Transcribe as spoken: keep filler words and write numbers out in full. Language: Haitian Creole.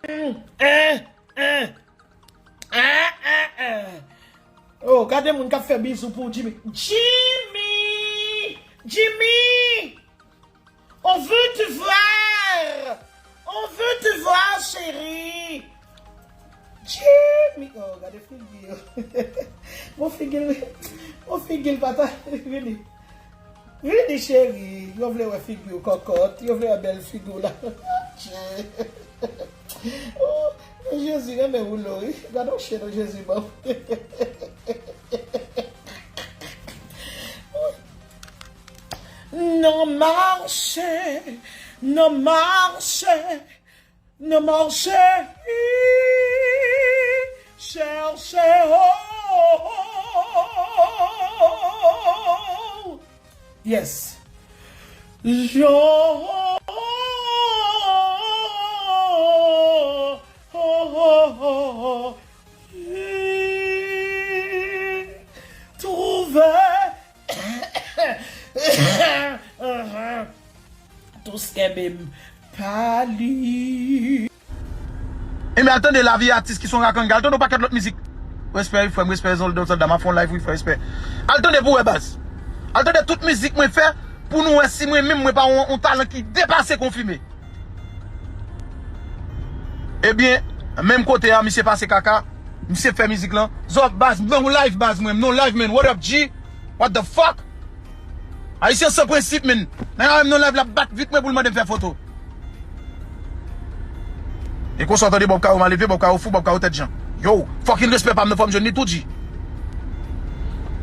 Eh, eh, eh, eh, eh. Oh, gade moun k ap fè bizou pou Jimmy. Jimmy! Jimmy! On veut te voir! On veut te voir, chérie! Jimmy! Oh, gade figi yo. Bon figi l, bon figi l pata. Vini. Vini, cheri. Yo vle wè figi w kòkòt. Yo vle wè bèl figi w la. Adje. Oh, Jezi renmen woulo, wi. Gade yon chen non Jezi ban. Nan mache, nan mache, nan mache, chèche, oh, oh, oh, oh, oh. Yes. Je trouve tout ce que même pas lui. Enben, al tande Lavi Atis ki se yon rakanga. Al tande yon pakèt lòt mizik. Respè, wi, frè m, respè, zòl, zòl, dam, ap fè yon live, wi, frè, respè. Al tande pou wè, baz. Al tande tout mizik mwen fè pou nou wè si mwen menm mwen pa yon, yon talan ki depase konfime. Ebyen, menm kote a, misye pase kaka, misye fè mizik lan. Zòl, baz, m nan yon live, baz, mwen, m nan yon live, man. What up, G? What the fuck? Ayisyen san prensip, man. Nèg la menm nan live la bat vit mwen pou l mande m fè foto. E konsa w tande Bob Caro mal elve, Bob Caro fou, Bob Caro tèt jan. Yo, fucking respè pa m nan fò m jwenn li tou, G.